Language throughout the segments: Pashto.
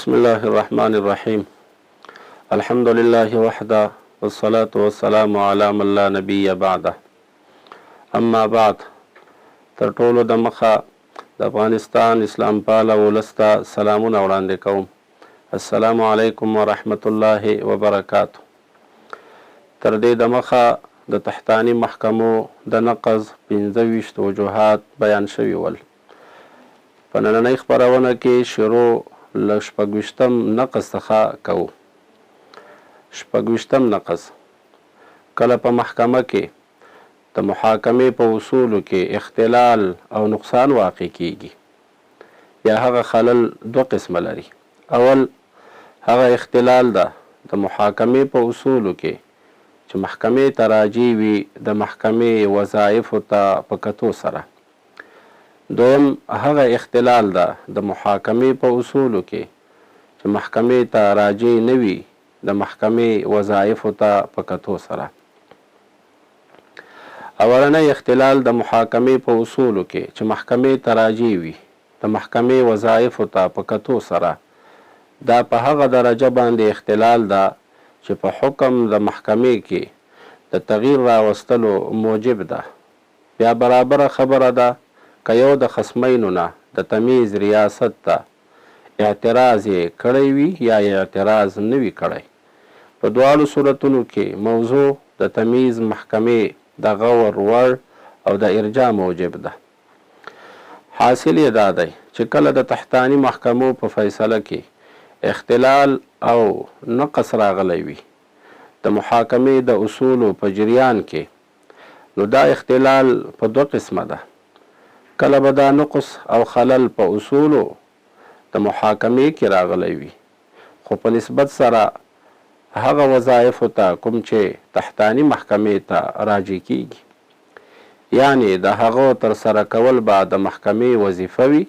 بسم الله الرحمن الرحیم الحمد لله وحده والصلاة والسلام علی من لا نبی بعده اما بعد. تر ټولو د مخه د افغانستان اسلام پاله ولس ته سلامونه وړاندې کوم. السلام علیکم ورحمت الله وبرکاته. تر دې د مخه د تحتاني محکمو د نقض 25 وجوهات بیان شوي ول. په نننۍ خپرونه کې شروع له 26 نقض څخه کوو. 26 نقض: کله په محکمه کې د محاکمې په اصولو کې اختلال او نقصان واقع کیږي. بیا هغه خلل دوه قسمه لري. اول هغه اختلال ده د محاکمې په اصولو کې چې محکمې ته راجع وي د محکمې وظایفو ته په کتو سره. دویم هغه اختلال ده د محاکمې په اصولو کې چې محکمې ته راجع نه وي د محکمې وظایفو ته په کتو سره. اولنی اختلال د محاکمې په اصولو کې چې محکمې ته راجع وي د محکمې وظایفو ته په کتو سره، دا په هغه درجه باندې اختلال ده چې په حکم د محکمې کې د تغییر راوستلو موجب ده. بیا برابره خبره ده که یو د خصمینو نه د تمیز ریاست ته اعتراض یې کړی وي یا یې اعتراض نه وي کړی، په دواړو صورتونو کې موضوع د تمیز محکمې د غور وړ او د ارجاع موجب ده. حاصل یې دا دی چې کله د تحتاني محکمو په فیصله کې اختلال او نقص راغلی وي د محاکمې د اصولو په جریان کې، نو دا اختلال په دوه قسمه ده. کله به دا نقص او خلل په اصولو د محاکمې کې راغلی وي، خو په نسبت سره هغه وظایفو ته کوم چې تحتاني محکمې ته راجع کیږي، یعنې د هغو ترسره کول به د محکمې وظیفه وي،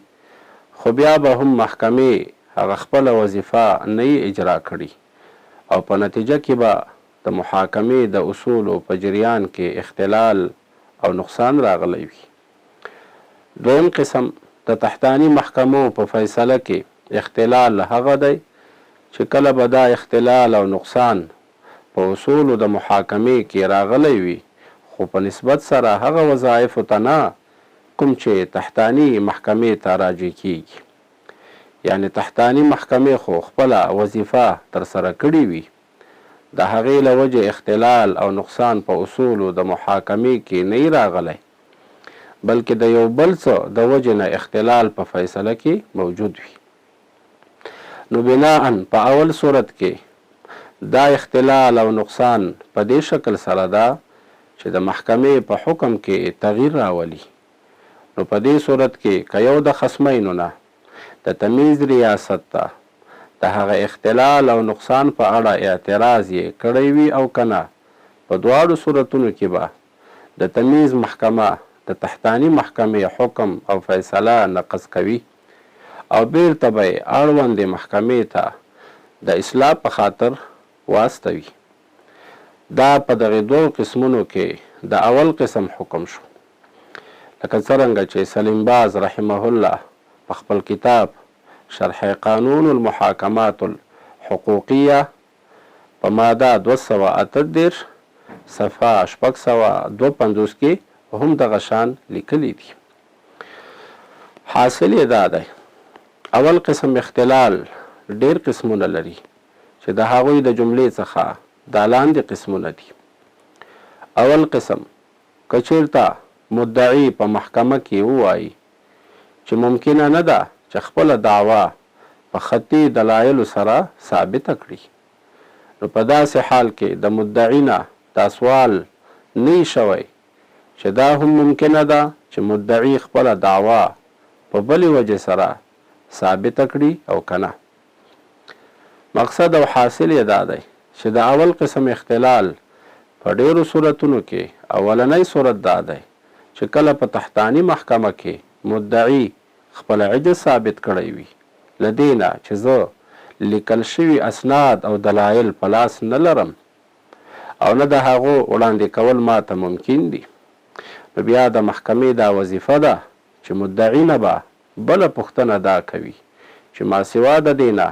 خو بیا به هم محکمې هغه خپله وظیفه نه یې اجرا کړي او په نتیجه کې به د محاکمې د اصولو په جریان کې اختلال او نقصان راغلی وي. دویم قسم د تحتاني محکمو په فیصله کې اختلال هغه دی چې کله به دا اختلال او نقصان په اصولو د محاکمې کې راغلی وي، خو په نسبت سره هغه وظایفو ته نه کوم چې تحتاني محکمې ته راجع کیږي. یعنې تحتاني محکمې خو خپله وظیفه ترسره کړې وي، د هغې له وجې اختلال او نقصان په اصولو د محاکمې کې نه راغلی، بلکې د یو بل څه د وجې نه اختلال په فیصله کې موجود وي. نو بناءً په اول صورت کې دا اختلال او نقصان په دې شکل سره ده چې د محکمې په حکم کې تغییر راولي. نو په دې صورت کې که یو د خصمینو نه د تمیز ریاست ته د هغه اختلال او نقصان په اړه اعتراض یې کړی وي او که نه، په دواړو صورتونو کې به د تمیز محکمه د تحتاني محکمې حکم او فیصله نقض کوي او بیرته به یې اړوندې محکمې ته د اصلاح په خاطر واستوي. دا په دغې دوو قسمونو کې د اول قسم حکم شو، لکه څرنګه چې سلیم باز رحمه الله په خپل کتاب شرح قانون المحاکمات الحقوقیه په ماده 238 صفحه 652 کې هم دغه شان لیکلي دي. حاصل یې دا دی، اول قسم اختلال ډېر قسمونه لري چې د هغوی د جملې څخه دا لاندې قسمونه دي. اول قسم، که چېرته مدعي په محکمه کې ووایي چې ممکنه نه ده چې خپله دعوا په خطي دلایلو سره ثابته کړي، نو په داسې حال کې د مدعي نه دا سوال نه شوی چې دا هم ممکنه ده چې مدعي خپله دعوا په بلې وجې سره ثابته کړي او که نه. مقصد او حاصل یې دا دی چې د اول قسم اختلال په ډېرو صورتونو کې اولنی صورت دا دی چې کله په تحتاني محکمه کې مدعي خپل عجز ثابت کړی وي له دې نه چې زه لیکل شوي اسناد او دلایل په لاس نه لرم او نه د هغو وړاندې کول ماته ممکن دي، نو بیا د محکمې دا وظیفه ده چې مدعي نه به بله پوښتنه دا کوي چې ما سوا د دې نه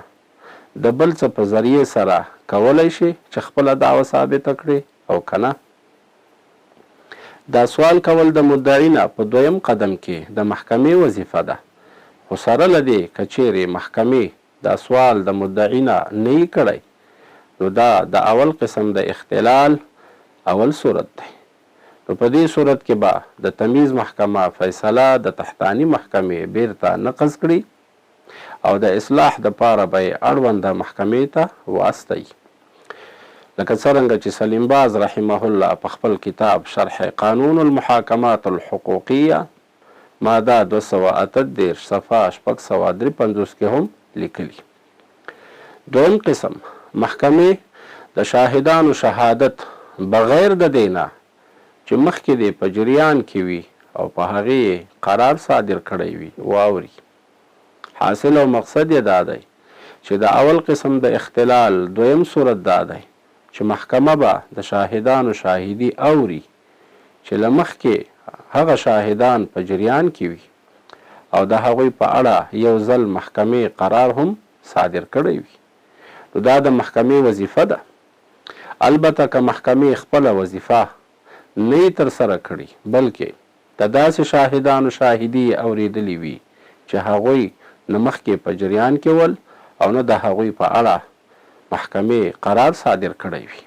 د بل څه په ذریعې سره کولی شې چې خپله دعوه ثابته کړې او که نه؟ دا سوال کول د مدعي نه په دویم قدم کې د محکمې وظیفه ده، خو سره له دې که چیرې محکمې دا سوال د مدعي نه نه یي کړی نو دا د اول قسم د اختلال اول صورت دی، نو په دې صورت کې به د تمیز محکمه فیصله د تحتاني محکمې بیرته نقض کړي او د اصلاح د پاره به یې اړونده محکمې ته واستوي. لکه څرنګه چې سلیم باز رحمه الله په خپل کتاب شرح قانون المحاکمات الحقوقیه ماده 238 صفحه 653 کې هم لیکلي. دویم قسم، محکمې د شاهدانو شهادت بغیر د دې نه چې مخکې دې په جریان کې وي او په هغې یې قرار صادر کړی وي واوري. حاصل او مقصد یې دا دی چې د اول قسم د اختلال دویم صورت دا دی چې محکمه به د شاهدانو شاهدي اوري چې له مخکې هغه شاهدان په جریان کې وي او د هغوی په اړه یو ځل محکمې قرار هم صادر کړی وي، نو دا د محکمې وظیفه ده. البته که محکمې خپله وظیفه نه یي ترسره کړي بلکې د داسې شاهدانو شاهدي یې اورېدلي وي چې هغوی نه مخکې په جریان کې ول او نه د هغوی په اړه محکمې قرار صادر کړی وي،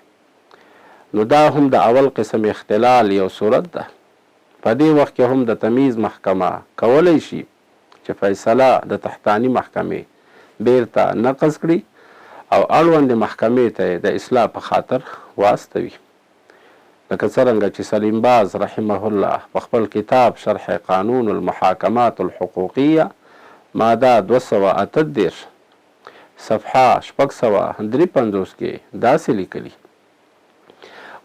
نو دا هم د اول قسم اختلال یو صورت ده. په دې وخت کې هم د تمیز محکمه کولی شي چې فیصله د تحتاني محکمې بیرته نقض کړي او اړوندې محکمې ته یې د اصلاح په خاطر واستوي. لکه څرنګه چې سلیم باز رحمه الله په خپل کتاب شرح قانون المحاکمات الحقوقیه ماده 238 صفحه 653 کې داسې لیکلي: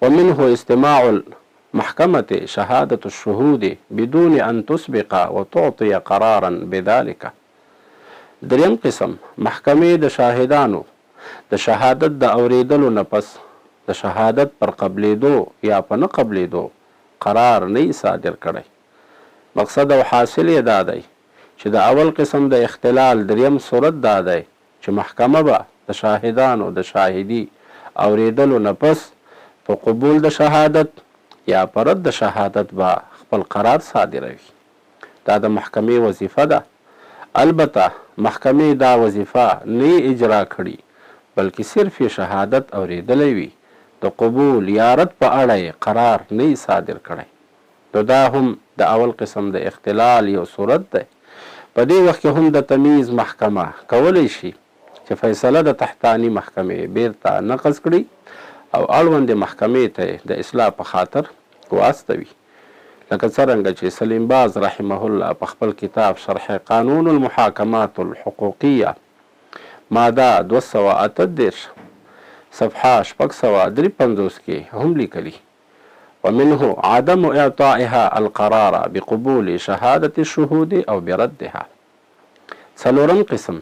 ومنه استماع المحکمة شهادة الشهود بدون أن تسبق وتعطي قرارا بذلك. دریم قسم، محکمې د شاهدانو د شهادت د اورېدلو نه پس د شهادت پر قبلېدو یا په نه قبلېدو قرار نه یي صادر کړی. مقصد او حاصل یې دا دی چې د اول قسم د اختلال دریم صورت دا دی چې محکمه به د شاهدانو د شاهدي اورېدلو نه پس په قبول د شهادت یا په رد د شهادت به خپل قرار صادروي. دا د محکمې وظیفه ده. البته محکمې دا وظیفه نه یي اجرا کړي بلکې صرف یې شهادت اورېدلی وي، د قبول یا رد په اړه یې قرار نه یي صادر کړی. نو دا هم د اول قسم د اختلال یو صورت دی. په دې وخت کې هم د تمیز محکمه کولی شي چې فیصله د تحتاني محکمې بیرته نقض کړي او اړوندې محکمې ته یې د اصلاح په خاطر واستوي. لکه څرنګه چې سلیم باز رحمه الله په خپل کتاب شرح قانون المحاکمات الحقوقیه ماده 238 صفحه 653 کې هم لیکلي: ومنه عدم اعطائها القرار بقبول شهادة الشهود او بردها. څلورم قسم،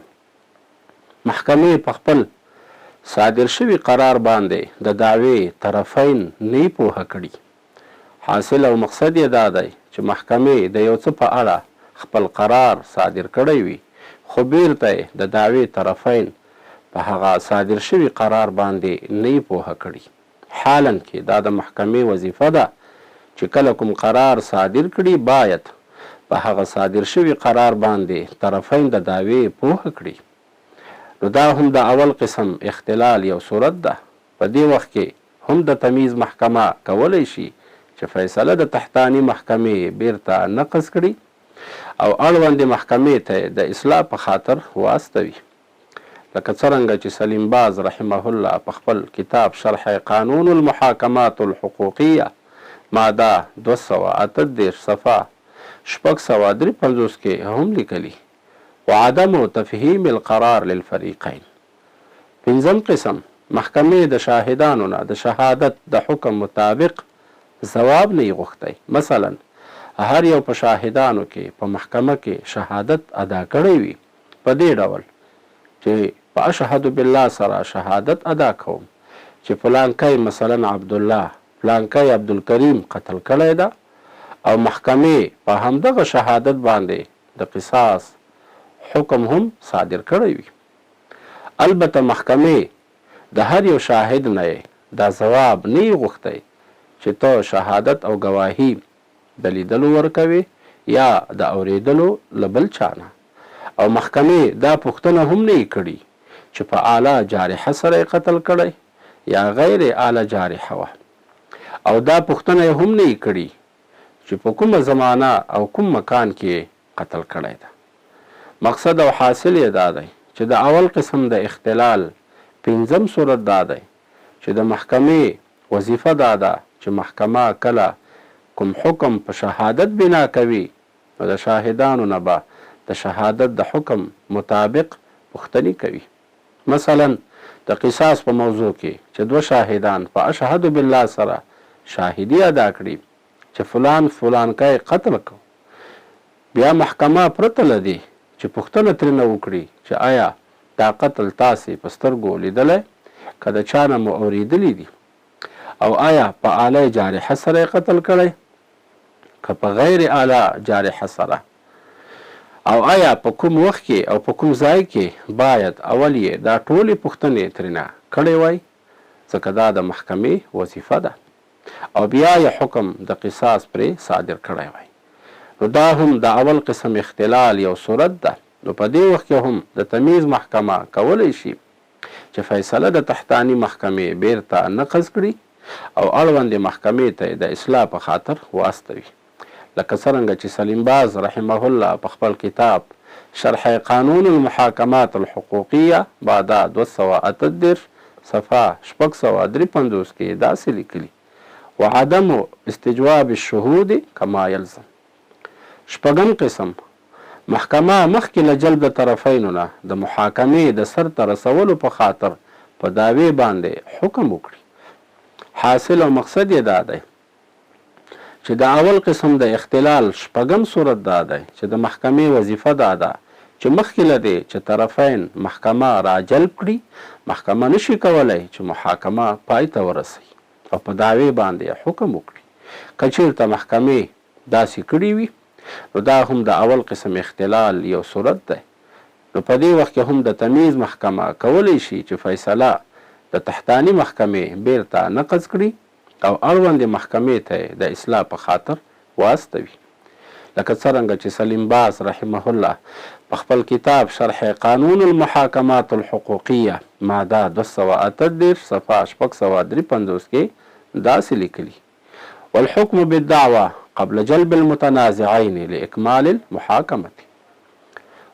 محکمې په خپل صادر شوي قرار باندې د دعوې طرفین نه پوهه کړي. حاصل او مقصد یې دا دی چې محکمې د یو څه په اړه خپل قرار صادر کړی وي، خو بیرته یې د دعوې طرفین په هغه صادر شوي قرار باندې نه پوهه کړي. حالاً کې دا د محکمې وظیفه ده چې کله کوم قرار صادر کړي باید په هغه صادر شوي قرار باندې طرفین د دعوې پوهه کړي. نو دا هم د اول قسم اختلال یو صورت ده. په دې وخت کې هم د تمیز محکمه کولی شي چې فیصله د تحتاني محکمې بیرته نقض کړي او اړوندې محکمې ته د اصلاح په خاطر واستوي. لکه څرنګه چې سلیم باز رحمه الله په خپل کتاب شرح قانون المحاکمات الحقوقیه ماده 238 صفحه 653 کې هم لیکلي: وعدم تفهیم القرار للفریقین. پنځم قسم، محکمې د شاهدانو نه د شهادت د حکم مطابق ځواب نه یي غوښتی. مثلا هر یو په شاهدانو کې په محکمه کې شهادت ادا کړی وي، په دې ډول چې په اشهد بالله سره شهادت ادا کوم چې فلانکی مثلا عبدالله فلانکی عبدالکریم قتل کړی ده، او محکمې په همدغه شهادت باندې د قصاص حکم هم صادر کړی وي. البته محکمې د هر یو شاهد نه یې دا ځواب نه یي غوښتی چې ته شهادت او ګواهي د لیدلو ورکوې یا د اورېدلو له بل چا نه او محکمې دا پوښتنه هم نه یي کړي چې په آله جارحه سره یې قتل کړی یا غیر آله جارحه وه او دا پوښتنه یې هم نه یي کړي چې په کومه زمانه او کوم مکان کې یې قتل کړی ده. مقصد او حاصل یې دا دی چې د اول قسم د اختلال پنځم صورت دا دی چې د محکمې وظیفه دا ده چې محکمه کله کوم حکم په شهادت بنا کوي نو د شاهدانو نه به د شهادت د حکم مطابق پوښتنې کوي. مثلاً د قصاص په موضوع کې چې دوه شاهدان په اشهد بالله سره شاهدي ادا کړي چې فلان فلانکی قتل کړ بیا محکمه پرته له دې چې پوښتنه ترینه وکړي چې ایا دا قتل تاسې په سترګو لیدلی که د چا نه مو اوریدلي دي او ایا په آله جارحه سره یې قتل کړی که په غیر آله جارحه سره او ایا په کوم وخت کې او په کوم ځای کې باید اول یې دا ټولې پوښتنې ترینه کړې وای ځکه دا د محکمې وظیفه ده. او بیا یې حکم د قصاص پرې صادر کړی وای نو دا هم د اول قسم اختلال یو صورت ده نو په دې وخت کې هم د تمیز محکمه کولی شي چې فیصله د تحتاني محکمې بیرته نقض کړي او اړوندې محکمې ته یې د اصلاح په خاطر واستوي لکه څرنګه چې سلیم باز رحمه الله په خپل کتاب شرح قانون المحاکمات الحقوقیه ماده 238 صفحه 653 کې داسې لیکلي، وعدم استجواب الشهود کما یلزم. شپږم قسم، محکمه مخکې له جلب د طرفینو نه د محاکمې د سرته رسولو په خاطر په دعوې باندې حکم وکړي. حاصل او مقصد یې دا دی چې د اول قسم د اختلال شپږم صورت دا دی چې د محکمې وظیفه دا ده چې مخکې له دې چې طرفین محکمه را جلب کړي، محکمه نه شي کولای چې محاکمه پای ته ورسوي او په دعوې باندې حکم وکړي. که چېرته محکمې داسې کړي وي نو دا هم د اول قسم اختلال یو صورت دی. نو په دې وخت کې هم د تمیز محکمه کولی شي چې فیصله د تحتاني محکمې بېرته نقض کړي او اړوندې محکمې ته یې د اصلاح په خاطر واستوي. لکه څرنګه چې سلیم باز رحمه الله په خپل کتاب شرح قانون المحاکمات الحقوقیه ماده 238 صفحه 653 کې داسې لیکلي، والحکم بالدعوی قبل جلب المتنازعین لاکمال المحاکمة.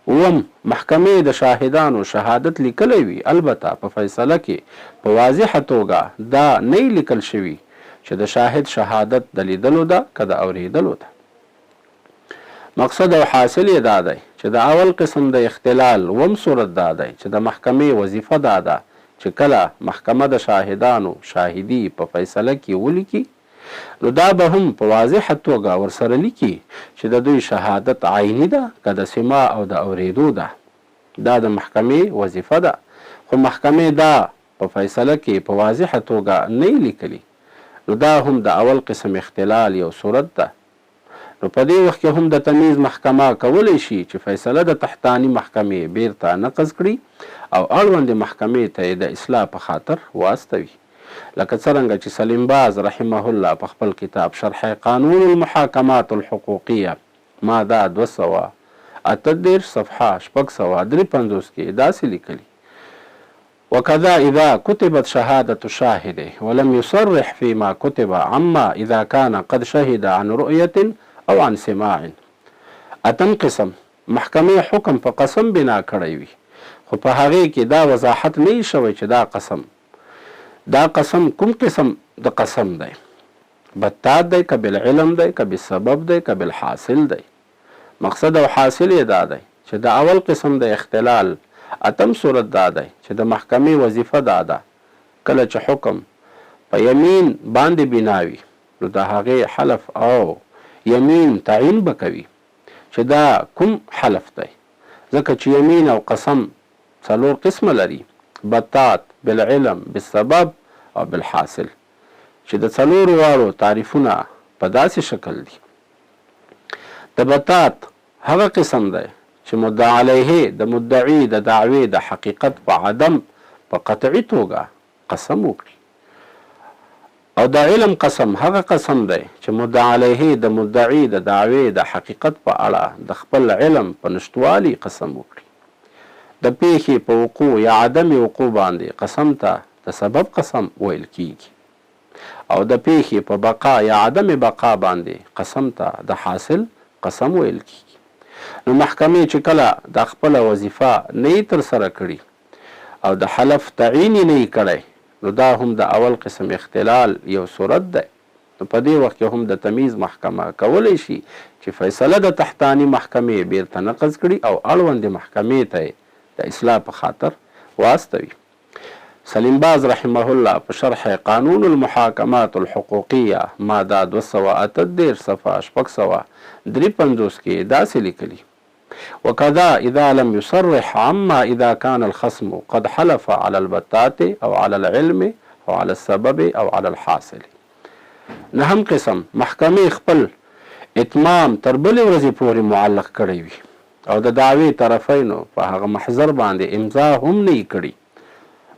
اووم، محکمې د شاهدانو شهادت لیکلی وي، البته په فیصله کې په واضحه توګه دا نه یي لیکل شوي چې د شاهد شهادت د لیدلو ده که د اورېدلو ده. مقصد او حاصل یې دا دی چې د اول قسم د اختلال اووم صورت دا دی چې د محکمې وظیفه دا ده چې کله محکمه د شاهدانو شاهدي په فیصله کې ولیکي نو دا به هم په واضحه توګه ورسره لیکي چې د دوی شهادت عیني ده که د سماع او د اورېدو ده. دا د محکمې وظیفه ده، خو محکمې دا په فیصله کې په واضحه توګه نه یي لیکلي، نو دا هم د اول قسم اختلال یو صورت ده. نو په دې وخت کې هم د تمیز محکمه کولی شي چې فیصله د تحتاني محکمې بیرته نقض کړي او اړوندې محکمې ته یې د اصلاح په خاطر واستوي. لکه څرنګه چې سلیم باز رحمه الله په خپل کتاب شرح قانون المحاکمات الحقوقیه ماده 238 صفحه 653 کې داسې لیکلي، وکذا اذا کتبت شهادة الشاهد ولم يصرح فيما کتب عما اذا کان قد شهد عن رؤیة او عن سماع. اتم قسم، محکمې حکم په قسم بنا کړی وي خو په هغې کې دا وضاحت نه وي شوی چې دا قسم دا قسم کوم قسم د قسم دی، بتات دی که بالعلم دی که بالسبب دی که بالحاصل دی. مقصد او حاصل یې دا دی چې د اول قسم د اختلال اتم صورت دا دی چې د محکمې وظیفه دا ده کله چې حکم په یمین باندې بنا وي نو د هغې حلف او یمین تعین به کوي چې دا کوم حلف دی ځکه چې یمین او قسم څلور قسمه لري، بتات، بالعلم، بالسبب او بالحاصل چې د څلورو واړو تعریفونه په داسې شکل دي. د بتات هغه قسم دی چې مدعا علیه د مدعي د دعوې د حقیقت په عدم په قطعي توګه قسم وکړي. او د علم قسم هغه قسم دی چې مدعا علیه د مدعي د دعوې د حقیقت په اړه د خپل علم په نشتوالي قسم وکړي. د پېښې په وقوع یا عدم وقوع باندې قسم ته د سبب قسم ویل کېږي او د پېښې په بقا یا عدم بقا باندې قسم ته د حاصل قسم ویل کېږي. نو محکمې چې کله دا خپله وظیفه نه وي ترسره کړي او د حلف تعین یې نه وي کړی نو دا هم د اول قسم اختلال یو صورت دی. نو په دې وخت کې هم د تمیز محکمه کولی شي چې فیصله د تحتاني محکمې بیرته نقض کړي او اړوندې محکمې ته یې د اصلاح په خاطر واستوي. سلیم باز رحمه الله په شرح قانون المحاکمات الحقوقیه ماده 238 صفحه 653 کې داسې لیکلي: وکذا اذا لم يصرح عما اذا كان الخصم قد حلف على البتات او على العلم او على السبب او على الحاصل. نهم قسم، محکمې خپل اتمام تر بلې ورځې پورې معلق کړی وي او د دعوې طرفینو په هغه محضر باندې امضا هم نه وي کړي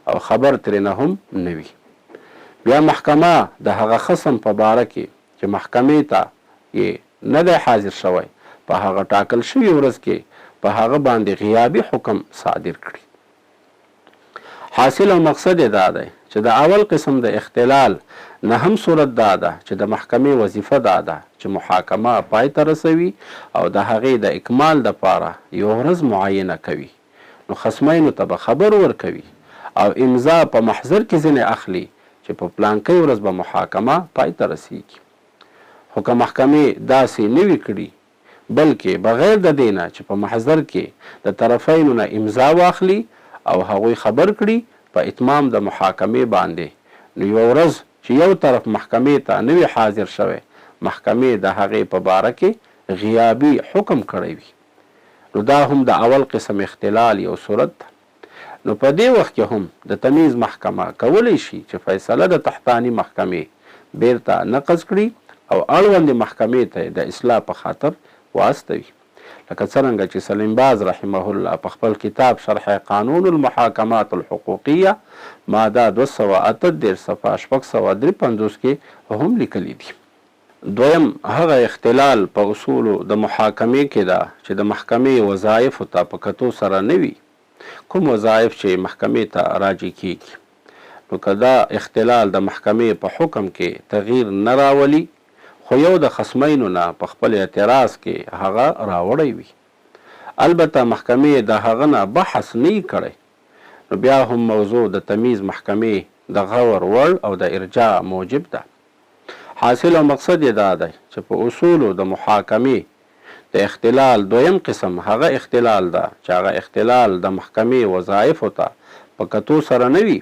او خبر ترېنه هم نه وي. بیا محکمه د هغه خصم په باره کې چې محکمې ته یې نه دی حاضر شوی په هغه ټاکل شوي ورځ کې په هغه باندې غیابي حکم صادر کړي. حاصل او مقصد یې دا دی چې د اول قسم د اختلال نهم صورت دا ده چې د محکمې وظیفه دا ده چې محاکمه پای ته رسوي او د هغې د اکمال دپاره یوه ورځ معینه کوي نو خصمینو ته به خبر ورکوي او امضا په محضر کې ځینې اخلي چې په پلانکۍ ورځ به محاکمه پای ته رسیږي. خو که محکمې داسې نه وي کړي بلکې بغیر د دې نه چې په محضر کې د طرفینو نه امضا واخلي او هغوی خبر کړي په اتمام د محاکمې باندې نو یوه ورځ چې یو طرف محکمې ته نه وي حاضر شوی محکمې د هغې په باره کې غیابي حکم کړی وي نو دا هم د اول قسم اختلال یو صورت ده. نو په دې وخت کې هم د تمیز محکمه کولی شي چې فیصله د تحتاني محکمې بیرته نقض کړي او اړوندې محکمې ته یې د اصلاح په خاطر واستوي لکه څرنګه چې سلیم باز رحمه الله په خپل کتاب شرح قانون المحاکمات الحقوقیه ماده 238 صفحه 653 کې هم لیکلي دي. دویم، هغه اختلال په اصولو د محاکمې کې ده چې د محکمې وظایفو ته په کتو سره نه وي، کوم وظایف چې محکمې ته راجع کیږي. نو که دا اختلال د محکمې په حکم کې تغییر نه راولي خو یو د خصمینو نه په خپل اعتراض کې هغه راوړی وي البته محکمې د هغه نه بحث نه وي کړی نو بیا هم موضوع د تمیز محکمې د غور وړ او د ارجاع موجب ده. حاصل او مقصد یې دا دی چې په اصولو د محاکمې د اختلال دویم قسم هغه اختلال ده چې هغه اختلال د محکمې وظایفو ته په کتو سره نه وي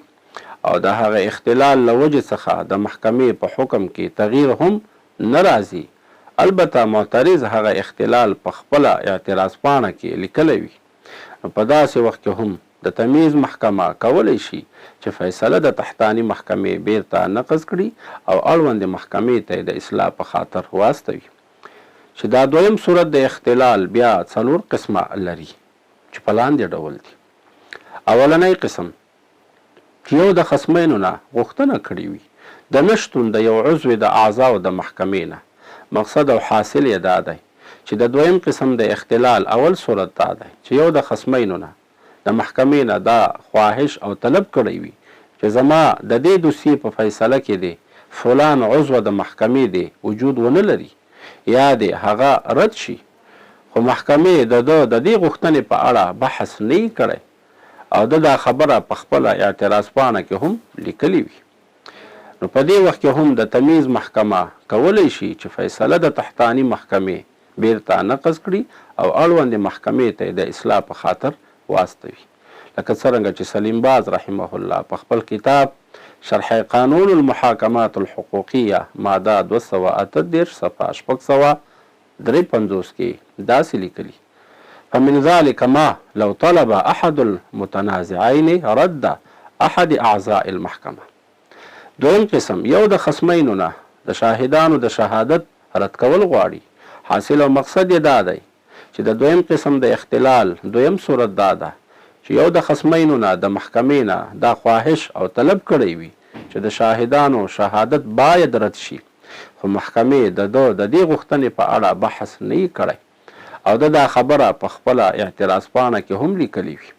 او د هغه اختلال له وجې څخه د محکمې په حکم کې تغییر هم نه راځي البته معترض هغه اختلال په خپله اعتراض پاڼه کې لیکلی وي نو په داسې وخت کې هم د تمیز محکمه کولی شي چې فیصله د تحتاني محکمې بیرته نقض کړي او اړوندې محکمې ته یې د اصلاح په خاطر واستوي. چې دا دویم صورت د اختلال بیا څلور قسمه لري چې په لاندې ډول دي. اولنی قسم، چې یو د خصمینو نه غوښتنه کړې وي د نه شتون د یو عضو د اعضاو د محکمې نه، مقصد او حاصل یې دا دی چې د دویم قسم د اختلال اول صورت دا دی چې یو د خصمینو نه د محکمې نه دا خواهش او طلب کړی وي چې زما د دې دوسیې په فیصله کې دې فلان عضو د محکمې دې وجود ونه لري یا دې هغه رد شي خو محکمې د ده د دې غوښتنې په اړه بحث نه وي کړی او ده دا خبره په خپله اعتراض پاڼه کې هم لیکلې وي نو په دې وخت کې هم د تمیز محکمه کولی شي چې فیصله د تحتاني محکمې بیرته نقض کړي او اړوندې محکمې ته یې د اصلاح په خاطر واستوي لکه څرنګه چې سلیم باز رحمه الله په خپل کتاب شرح قانون المحاکمات الحقوقیه ماده 238 صفحه 653 کې داسې لیکلي: فمن ذلک ما لو طلب احد المتنازعین رد احد اعضاء المحکمه. دویم قسم، یو د خصمینو نه د شاهدانو د شهادت رد کول غواړي، حاصل او مقصد یې دا دی چې د دویم قسم د اختلال دویم صورت دا ده چې یو د خصمینو نه د محکمې نه دا خواهش او طلب کړی وي چې د شاهدانو شهادت باید رد شي خو محکمې د ده د دې غوښتنې په اړه بحث نه وي کړی او ده دا خبره په خپله اعتراض پاڼه کې هم لیکلې وي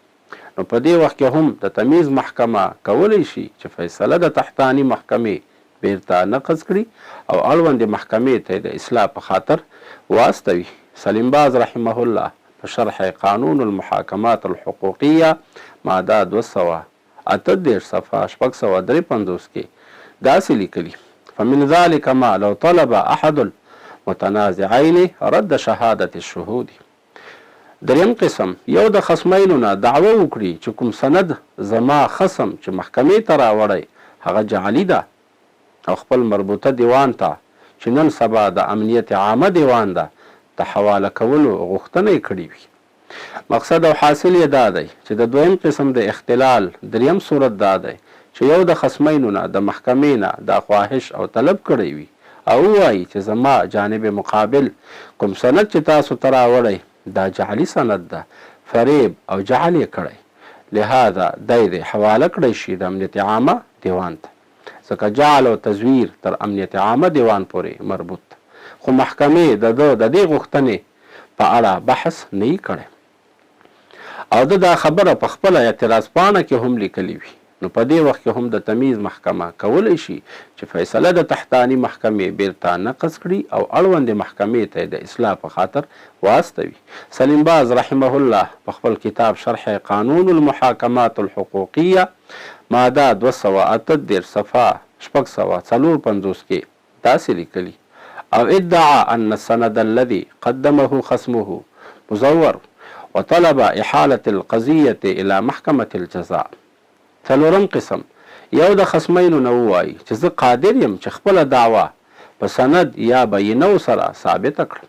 نو په دې وخت کې هم د تمیز محکمه کولی شي چې فیصله د تحتاني محکمې بیرته نقض کړي او اړوندې محکمې ته یې د اصلاح په خاطر واستوي. سلیم باز رحمه الله په شرح قانون المحاکمات الحقوقیه ماده 238 صفحه 653 کې داسې لیکلي، فمن ذلک ما لو طلب احد المتنازعین رد شهادة الشهود. دریم قسم، یو د خصمینو نه دعوه وکړي چې کوم سند زما خصم چې محکمې ته راوړی هغه جعلي ده او خپل مربوطه دیوان ته چې نن سبا د امنیت عامه دیوان ده د حواله کولو غوښتنه یې کړې وي. مقصد او حاصل یې دا دی چې د دویم قسم د اختلال دریم صورت دا دی چې یو د خصمینو نه د محکمې نه دا خواهش او طلب کړی وي او ووایي چې زما جانب مقابل کوم سند چې تاسو ته راوړی دا جعلي سند ده، فریب او جعل یې کړی، لهذا دی دې حواله کړی شي د امنیت عامه دیوان ته، ځکه جعل او تزویر تر امنیت عامه دیوان پورې مربوط ده، خو محکمې د ده د دې غوښتنې په اړه بحث نه وي کړی. او ده دا خبره په خپله اعتراض پاڼه کې هم لیکلې وي نو په دې وخت کې هم د تمیز محکمه کولی شي چې فیصله د تحتاني محکمې بیرته نقض کړي او اړوندې محکمې ته یې د اصلاح په خاطر واستوي. سلیم باز رحمه الله په خپل کتاب شرح قانون المحاکمات الحقوقیه ماده 238 صفحه 654 کې داسې لیکلي، او ادعا ان السند الذي قدمه خصمه مزور وطلب احالة القضية الى محکمة الجزاء. څلورم قسم، یو د خصمینو نه ووایي چې زه قادر یم چې خپله دعوه په سند یا بینو سره ثابته کړم.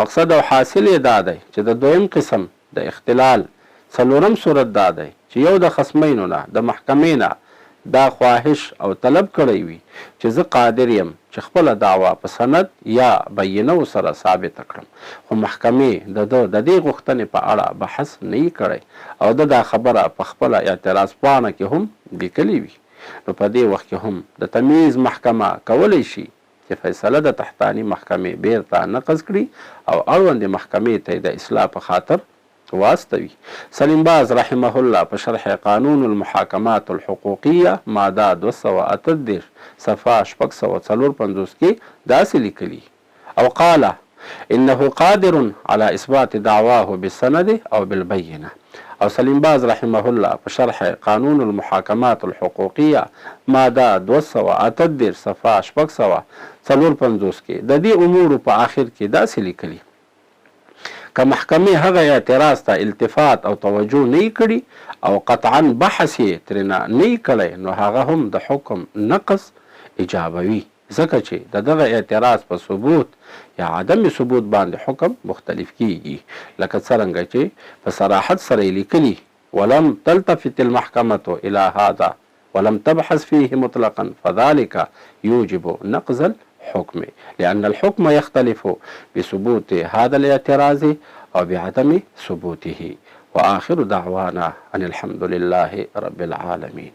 مقصد او حاصل یې دا دی چې د دویم قسم د اختلال څلورم صورت دا دی چې یو د خصمینو نه د محکمې نه دا خواهش او طلب کړی وي چې زه قادر یم چې خپله دعوه په سند یا بینو سره ثابته کړم خو محکمې د ده د دې غوښتنې په اړه بحث نه وي کړی او ده دا خبره په خپله اعتراض پاڼه کې هم لیکلې وي نو په دې وخت کې هم د تمیز محکمه کولی شي چې فیصله د تحتاني محکمې بیرته نقض کړي او اړوندې محکمې ته یې د اصلاح په خاطر واستوي. سلیم باز رحمه الله په شرح قانون المحاکمات الحقوقیه ماده 238 صفحه 654 کې داسې لیکلي، او قال انه قادر على اثبات دعواه بالسند او بالبینة او سلیم باز رحمه الله په شرح قانون المحاکمات الحقوقیه ماده 238 صفحه 654 کې د دې امورو په آخر کې داسې لیکلي، که محکمې هغه اعتراض ته التفات او توجه نه وي کړي او قطعاً بحث یې ترېنه نه وي کړی نو هغه هم د حکم نقض ایجابوي. ځکه چې د دغه اعتراض په ثبوت یا عدم ثبوت باندې حکم مختلف کیږي لکه څرنګه چې په صراحت سره یې لیکلي، ولم تلتفت المحکمة الی هذا ولم تبحث فیه مطلقا فذلک یوجب نقض الحکم لأن الحکم یختلف بثبوت هذا الاعتراض او بعدم ثبوته وآخر دعوانا ان الحمد لله رب العالمین.